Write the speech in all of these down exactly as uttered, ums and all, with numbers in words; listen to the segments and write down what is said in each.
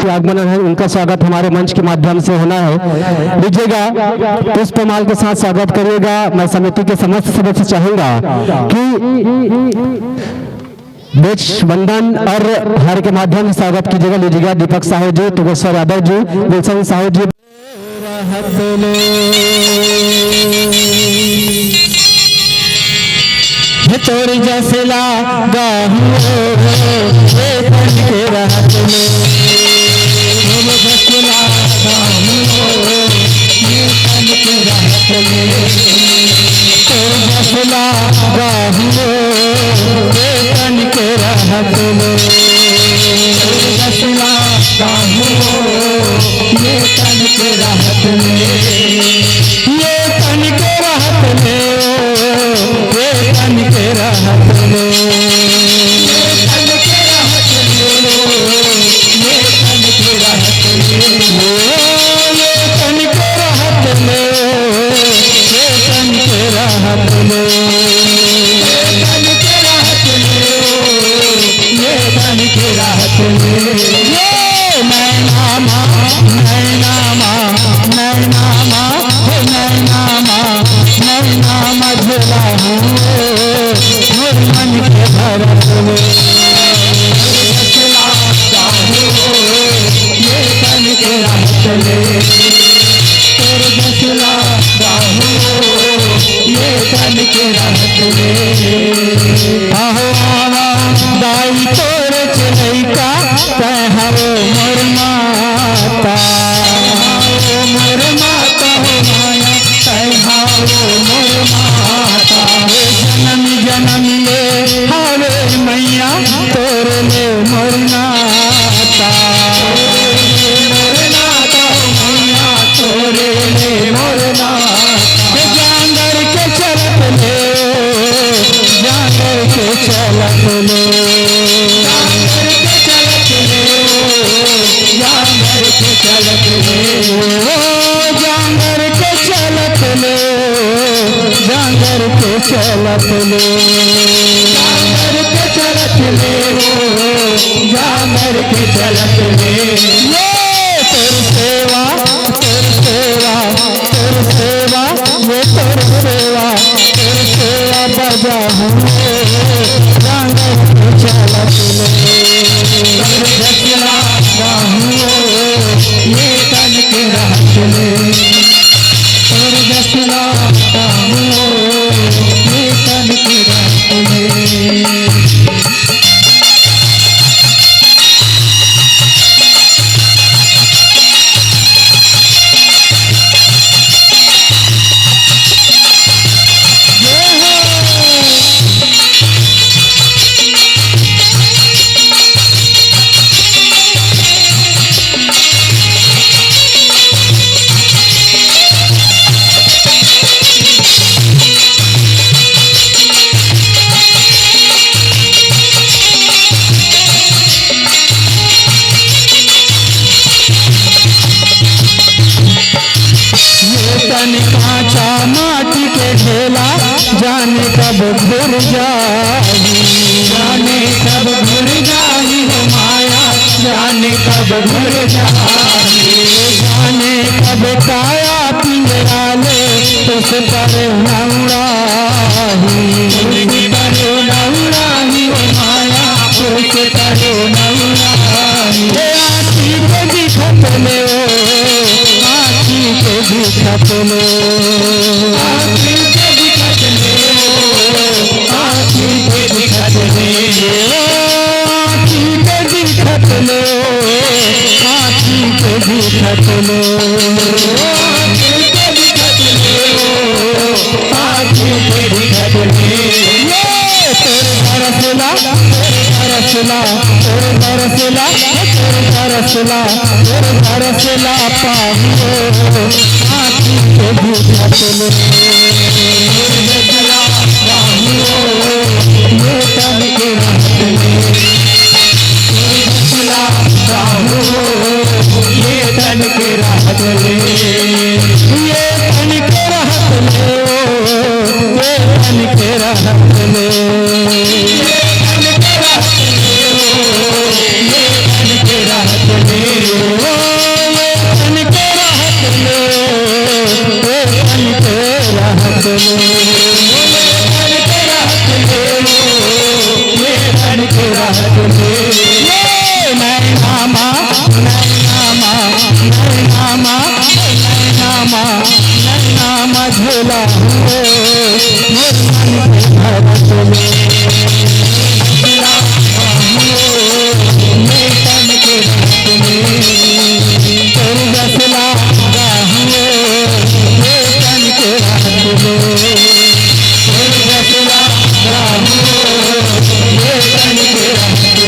के आगमन है, उनका स्वागत हमारे मंच के माध्यम से होना है। लीजिएगा, पुष्पमाल के साथ स्वागत करिएगा। मैं समिति के समस्त सदस्य चाहूंगा कि वृक्ष वंदन और हार के माध्यम से स्वागत कीजिएगा। लीजिएगा, दीपक साहू जी, तुगेश्वर यादव जी, गुलशन साहू जी। तोर जसला गाहू रे तन के रहत ले। तोर जसला गाहू रे तन के रहत ले। तोर जसला गाहू रे तन के रहत ले। तोर जसला गाहू रे तन के रहत ले। ये तन के रहत ले, ये तन के रहत ले। ये तन के रहत ले, ये तन के रहत ले। ये तन के रहत ले, ये तन के रहत ले। ये तन के रहत ले, ये तन के रहत ले। ये नैना मा, नैना मा, नैना मा, हे नैना मा, नैना मा झूला हूँ, मोर मन के भरत ले। ये तन के रहत ले। तोर जसला गाहू, ये तन के रहत ले। आहो आवा दाई तोर चलैका, तै हवो मोर माता। हवो मोर माता हो माया, तै हवो मोर माता। हे जनम जनम ले हवे मैया, तोर ले मोर नाता। मोर नाता हो मैया, तोरे ले मोर नाता। हे जांगर के चलत ले, जांगर के चलत ले। जांगर के चलत ले, जांगर के चलत ले। ओ जांगर के चलत ले, जांगर के चलत ले। जांगर के चलत ले, ओ जांगर के चलत ले। ये तोर सेवा, तोर सेवा, तोर सेवा, ये तोर सेवा, तोर सेवा बजा हूँ, जांगर के चलत ले। तोर जसला गाहू, ये तन के रहत ले। तोर जसला गाहू, ये तन के रहत ले। ये तन कांचा माटी के ढेला, जाने कब घुर जाही। जाने कब घुर जाही हो माया, जाने कब घुर जाही। जाने कब काया पिंजरा ले, तोसे परे न उड़ाही। तोसे परे न उड़ाही हो माया, तोसे परे न उड़ाही। हे आँखी के दिखत ले, आँखी के दिखत ले। आँखी के दिखत ले, आँखी के दिखत ले। आँखी के दिखत ले, आँखी के दिखत ले। आँखी के दिखत ले, आँखी के दिखत ले। ये तोर दरसला, तोर दरसला, तोर दरसला, तोर दरसला, तोर दरसला पाहु, आँखी के दिखत ले। तोर दरसला पाहु, ये तन के रहत ले। तोर दरसला पाहु, ये तन के रहत ले। ये तन के रहत ले, ये तन के रहत ले। ये तन के रहत ले, ये तन के रहत ले। भोला हो, मोर मन के भरत में। भोला हो, मोर तन के रस में। तोर जस लागा हो, मोर तन के रस में। तोर जस लागा हो, मोर तन के रस में।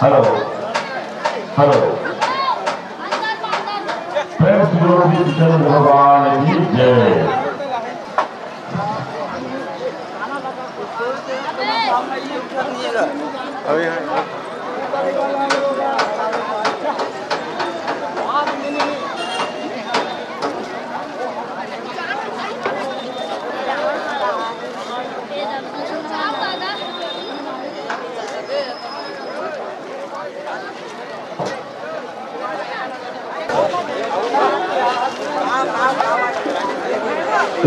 Hello, hello. प्रेम से बोलो श्री चंद्र भगवान की जय।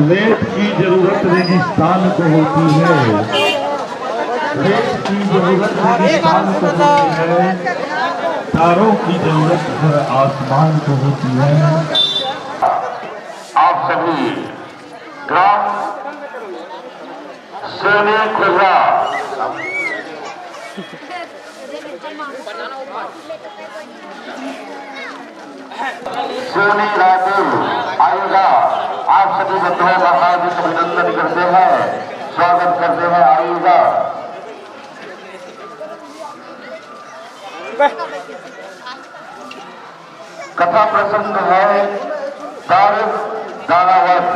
रेत की जरूरत रेगिस्तान को होती है, रेत की जरूरत रेगिस्तान को होती है, तारों की जरूरत हर आसमान को होती है। आप सभी ग्राम सोनी खुर्रा, सोनी रायपुर आइएगा। आप सभी बंधुओं का हार्दिक अभिनंदन करते हैं, स्वागत करते हैं, आइएगा। कथा प्रसंग है दारुक दानावध।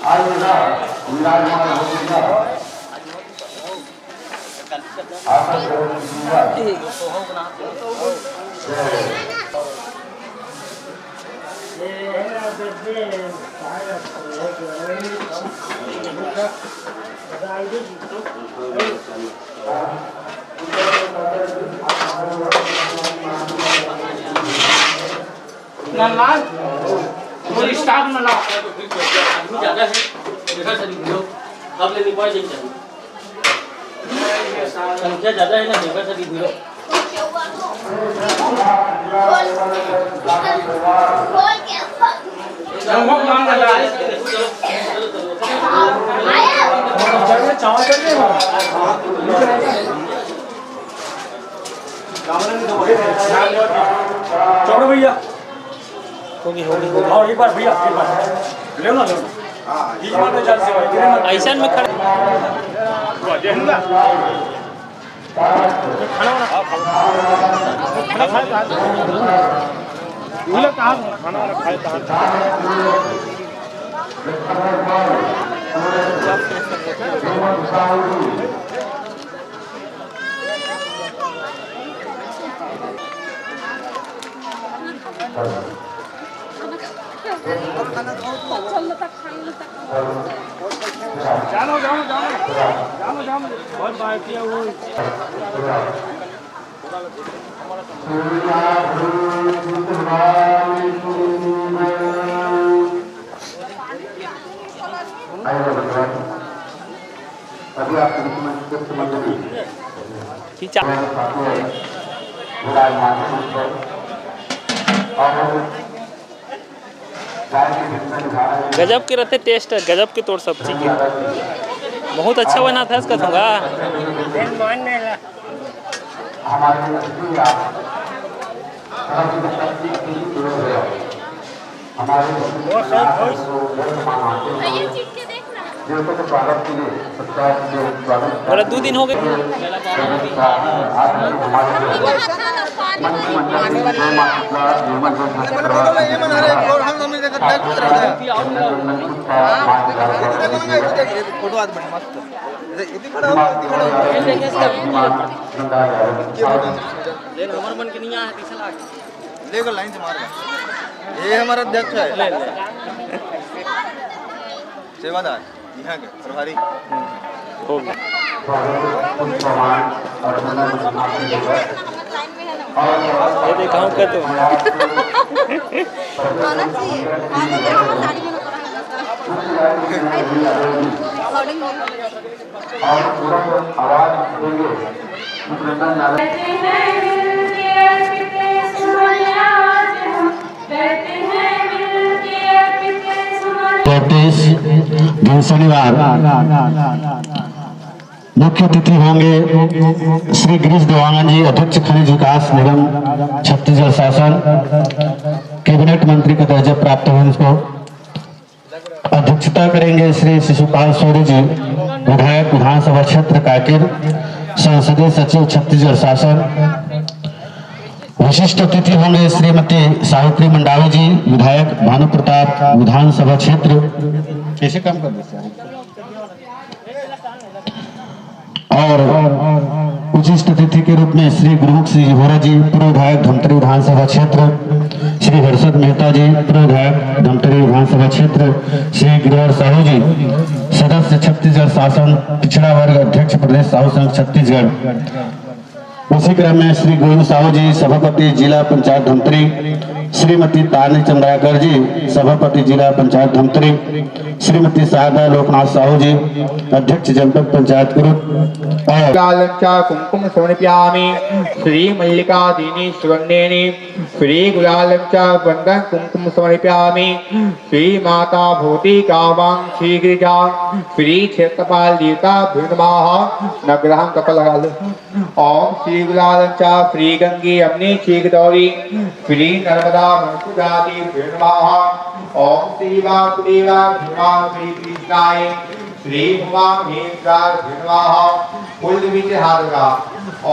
आइएगा, विराजमान होइएगा। नंदलाल, थोड़ी स्टाफ में ला। आदमी ज्यादा है, देखा सर, वीडियो। अब लेने पाए, देख जाओ। संख्या ज्यादा है ना, देखा सर, वीडियो। हम लोग नाम लगा है। चावल चल रहे हैं। चौबे भैया। होगी, होगी, होगी। और एक बार भैया, एक बार। ले लो, ले लो। बीच में तो चल से भाई, तेरे में। ऐसा में खड़ा। खाना वाना। खाना खाए तो आते हैं। ये लोग कहाँ से? खाना वाना खाए तो आते हैं। जानो, जानो, जानो, जानो, जानो, बहुत बात किया वो। अभी आप कृष्ण कृष्ण मंडली खींचा। विराजमान है मंच पर। और गाय के भीतर निभा रहे हैं। गजब के रहते टेस्ट, गजब के तोर सब्जी के। बहुत अच्छा बना था इसका थोड़ा। हमारे नजदीक आप हमारे वो सब, वो सब। देवता के स्वागत के लिए सत्कार के स्वागत बोला, दो दिन हो गए। आज हमारे जो मंच मंडल के जो माता निर्मल जो घर के परिवार के जो है, फोटो आज बने मस्त। लेकिन हमारे मन के नहीं आया, कैसे लागे? देखो, लाइन से मार। ये हमारा अध्यक्ष है। ले, ले। सेवादार, यहाँ के प्रभारी। हो गया। ये देख, हम कर दो। और पूरा आवाज देंगे। कहते हैं मिलके अर्पित सुमन। चौंतीस, दिन शनिवार। मुख्य अतिथि होंगे श्री गिरीश देवांगन जी, अध्यक्ष खनिज विकास निगम छत्तीसगढ़ शासन, कैबिनेट मंत्री का दर्जा प्राप्त है उनको। अध्यक्षता करेंगे श्री शिशुपाल सूर्य जी, विधायक विधानसभा क्षेत्र कांकेर, संसदीय सचिव छत्तीसगढ़ शासन। विशिष्ट अतिथि होंगे श्रीमती सावित्री मंडावी जी, विधायक भानु प्रताप विधानसभा क्षेत्र। कैसे काम कर देते हैं? और विशिष्ट अतिथि के रूप में श्री गुरुमुख सिंह होरा जी, पूर्व विधायक धमतरी विधानसभा क्षेत्र, श्री हर्षद मेहता जी, पूर्व विधायक धमतरी विधानसभा क्षेत्र, श्री गिरिवर साहू जी, सदस्य छत्तीसगढ़ शासन पिछड़ा वर्ग अध्यक्ष प्रदेश साहू संघ छत्तीसगढ़। उसी क्रम में श्री गोविंद साहू जी, सभापति जिला पंचायत धमतरी, श्रीमती तानी चंद्राकर जी, सभापति जिला पंचायत धमतरी, श्रीमती शारदा लोकनाथ साहू जी, अध्यक्ष जनपद पंचायत कुरुद, और गुलालं च कुंकुम समर्पयामि। श्री मल्लिका दीनी सुगंधेनी श्री गुलालं च बंदन कुंकुम समर्पयामि। श्री माता भूति कामं श्री गिरिजा श्री क्षेत्रपाल देवता भ्यो नमः। नवग्रहं कपाल लगा लो। ओम श्री गुलालं च श्री गंगे यमुने चैव गोदावरी श्री नर्मदा मणिपुरादि भ्यो नमः। ओम श्री वासुदेवा भीमा श्री कृष्णाय श्री उमा महेश्वराय भ्यो नमः। फूल बीच हाथ लगा।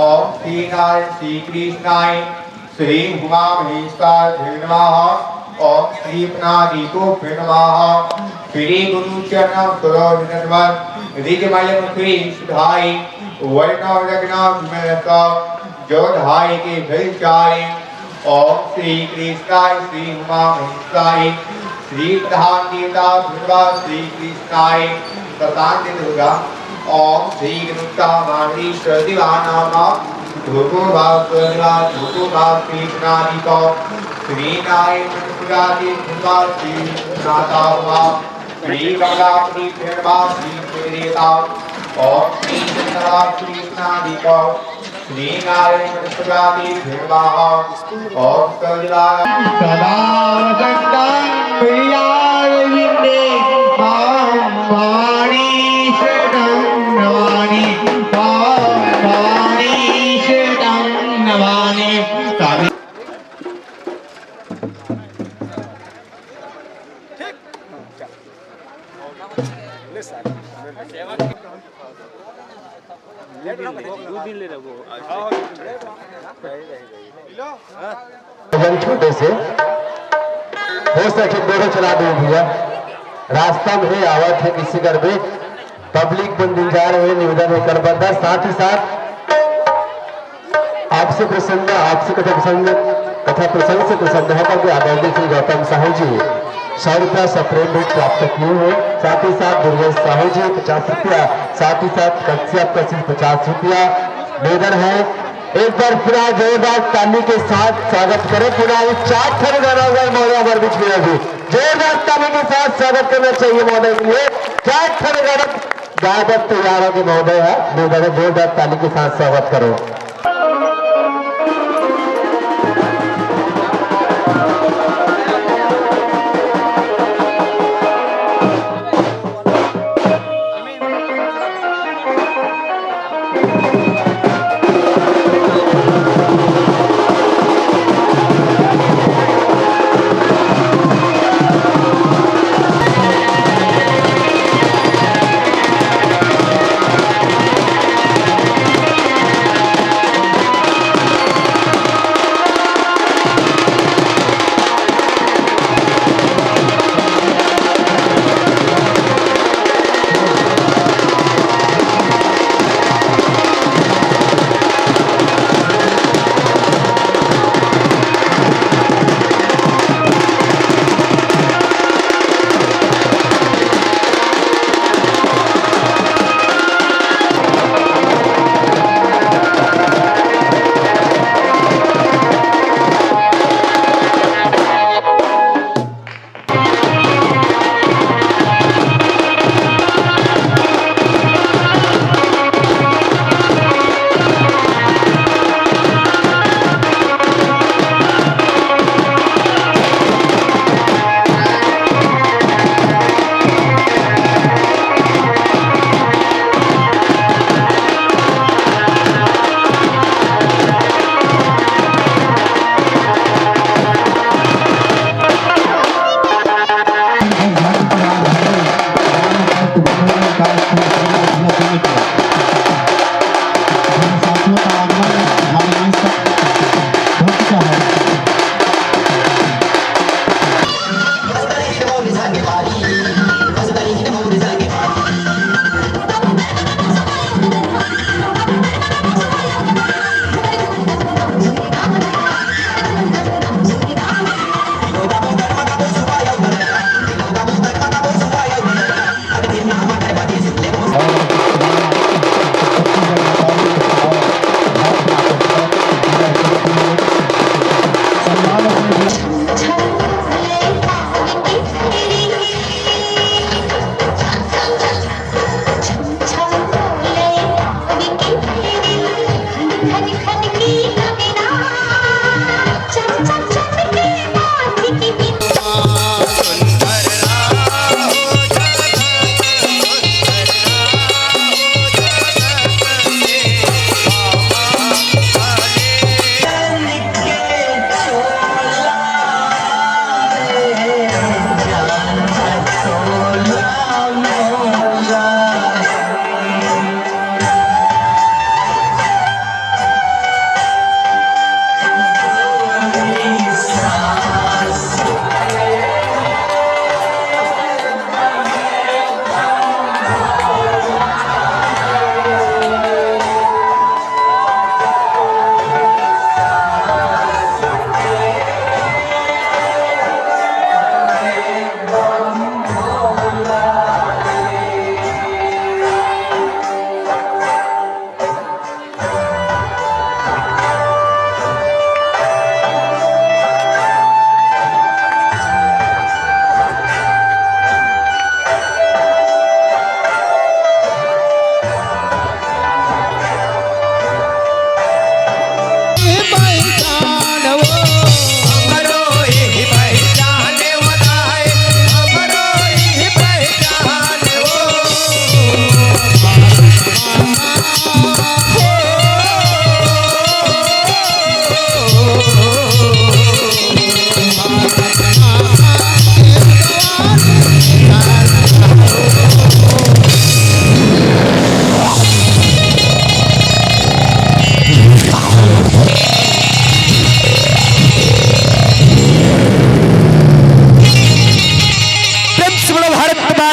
ओम श्री नारायण श्री कृष्णाय श्री उमा महेश्वराय भ्यो नमः। ओम श्री प्रणादीपो भ्यो नमः। श्री गुरु चरण सरोज नटवर रिज मल मुखरी सुधाई वर्ण रत्न विमल सा जो धाई के भेल चाई। ओम श्री कृष्णाय श्री उमा महेश्वराय श्री प्रधान देवता भगवान श्री कृष्णाय प्रशांत दुर्गा। ओम श्री गणुता माधुरी सर्दिवा नाम धूपो भाव सर्दिवा धूपो भाव श्री प्रणादीपो श्री नारायण मणिपुरादि भगवान श्री नाथा श्री कमलापति भगवान श्री देवता। ओम श्री चंद्रा श्री प्रणादीपो श्री नारायण मणिपुरादि भगवान। ओम सर्दिवा सदा वसन्तं हृदयारविन्दे। ॐ वाणी शतं नमानि। ॐ वाणी शतं नमानि। भजन छोटे से हो सके, बोलो चला दो भैया। रास्ता में आवत है किसी कर भी पब्लिक बन दिन जा रहे हैं, निवेदन है कर बंदा। साथ ही साथ आपसे प्रसन्न, आपसे कथा प्रसन्न, कथा प्रसंग से प्रसन्न होकर के आदरणीय श्री गौतम साहू जी सौ रुपया सप्रेम भेंट प्राप्त किए हैं। साथ ही साथ दुर्गेश साहू जी पचास रुपया, साथ ही साथ कश्यप कशिश पचास रुपया निवेदन है। एक बार पूरा जोरदार ताली के साथ स्वागत करें। पूरा ये चार ठन गाना हुआ है महोदय हमारे बीच में अभी। जोरदार ताली के साथ स्वागत करना चाहिए महोदय के लिए। चार ठन गाना गायक तैयार हो गए महोदय है। जोरदार, जोरदार ताली के साथ स्वागत करो।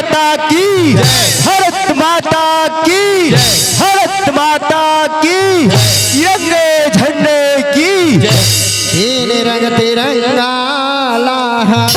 माता की, भारत माता की, भारत माता की, तिरंगे झंडे की। तीन रंग तिरंगा लहरा।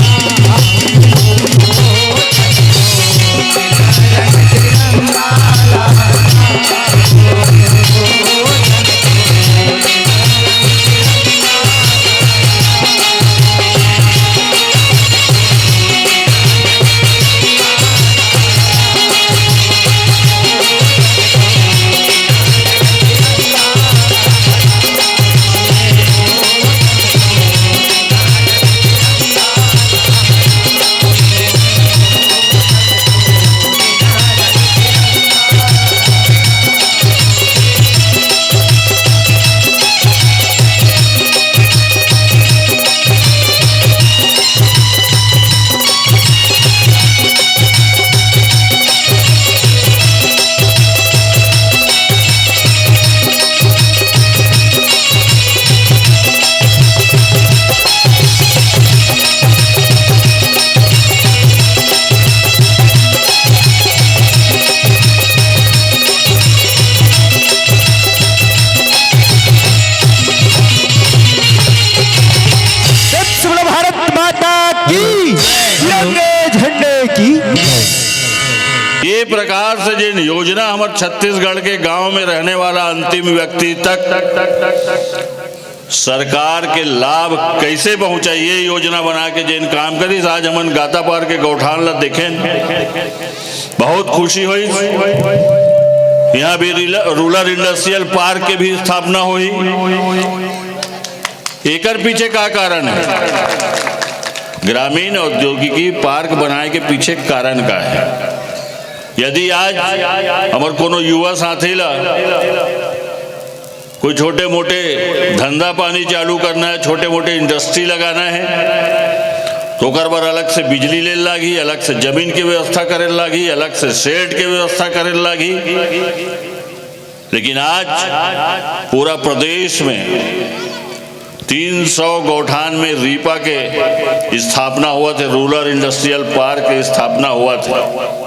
जय श्री बोलो भारत माता की, तिरंगे झंडे की। ये प्रकार से जिन योजना हमर छत्तीसगढ़ के गांव में रहने वाला अंतिम व्यक्ति तक सरकार के लाभ कैसे पहुंचाई, ये योजना बना के जेन काम करिस। आज हमन गातापार के गौठान ला देखेन, बहुत खुशी हुई। यहाँ भी रिल-, रूरल इंडस्ट्रियल पार्क के भी स्थापना हुई। एकर पीछे का कारण है? ग्रामीण औद्योगिकी पार्क बनाए के पीछे कारण का है? यदि आज हमर कोनो युवा साथी ला कोई छोटे मोटे धंधा पानी चालू करना है, छोटे मोटे इंडस्ट्री लगाना है, तो ओकर बर अलग से बिजली ले लागही, अलग से जमीन के व्यवस्था करे लागही, अलग से शेड के व्यवस्था करे लागही। लेकिन आज पूरा प्रदेश में तीन सौ गौठान में रीपा के स्थापना होवत हे, रूरल इंडस्ट्रियल पार्क के स्थापना होवत हे।